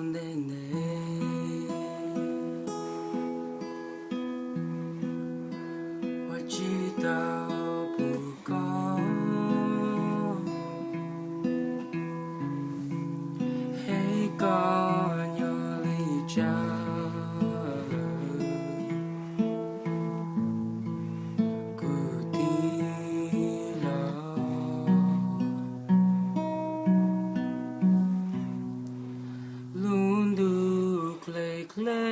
ntev ntev, ua tsis tau pum koj, hais koj nyob li cas kuv tig los. Lub ntuj hle hle,